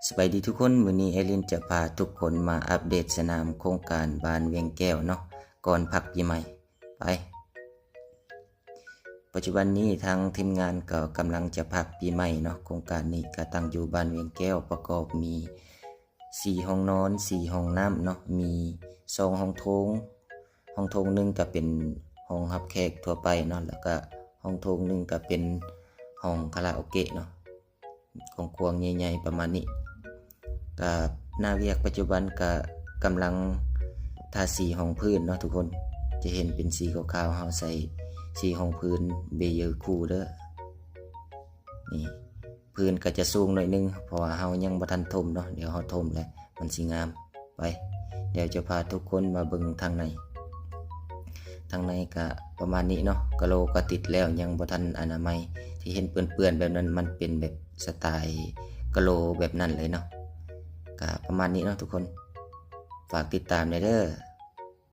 ສະບາຍດີທຸກຄົນ, ມື້ນີ້ແອລິນຈະພາທຸກຄົນມາອັບເດດສະໜາມໂຄງການບ້ານວຽງແກ້ວເນາະ ກ່ອນພັກປີໃໝ່. ໄປ. ປັດຈຸບັນນີ້ທາງທີມງານກໍກຳລັງຈະພັກປີໃໝ່ເນາະ. ໂຄງການນີ້ກໍຕັ້ງຢູ່ບ້ານວຽງແກ້ວ, ປະກອບມີສີ່ຫ້ອງນອນ, ສີ່ຫ້ອງນ້ຳເນາະ, ມີສອງຫ້ອງໂຖງ. ຫ້ອງໂຖງໜຶ່ງກໍເປັນຫ້ອງຮັບແຂກທົ່ວໄປເນາະ, ແລ້ວກໍຫ້ອງໂຖງໜຶ່ງກໍເປັນຫ້ອງຄາຣາໂອເກະເນາະ. ກວ້າງໆ ໃຫຍ່ໆ ປະມານນີ້. ກະໜ້າວຽກປັດຈຸບັນກະກຳລັງທາສີຮອງພື້ນເນາະທຸກຄົນ, ຈະເຫັນເປັນສີຂາວໆ ເຮົາໃສ່ສີຮອງພື້ນເບເຢີຄູເດີ. ນີ້ ພື້ນກະຈະສູງໜ້ອຍໜຶ່ງ ເພາະວ່າເຮົາຍັງບໍ່ທັນຖົມເນາະ, ດຽວເຮົາຖົມແລ້ວມັນຊິງາມ. ໄປ, ດຽວຈະພາທຸກຄົນມາເບິ່ງທາງໃນ. ທາງໃນກະປະມານນີ້ເນາະ, ກະໂຫຼກະຕິດແລ້ວ ຍັງບໍ່ທັນອະນາໄມ. ທີ່ເຫັນເປື້ອນໆແບບນັ້ນ ມັນເປັນແບບສະໄຕກະໂຫຼແບບນັ້ນເລີຍເນາະ. ກະປະມານນີ້ເນາະທຸກຄົນ, ຝາກຕິດຕາມແດ່ເດີ.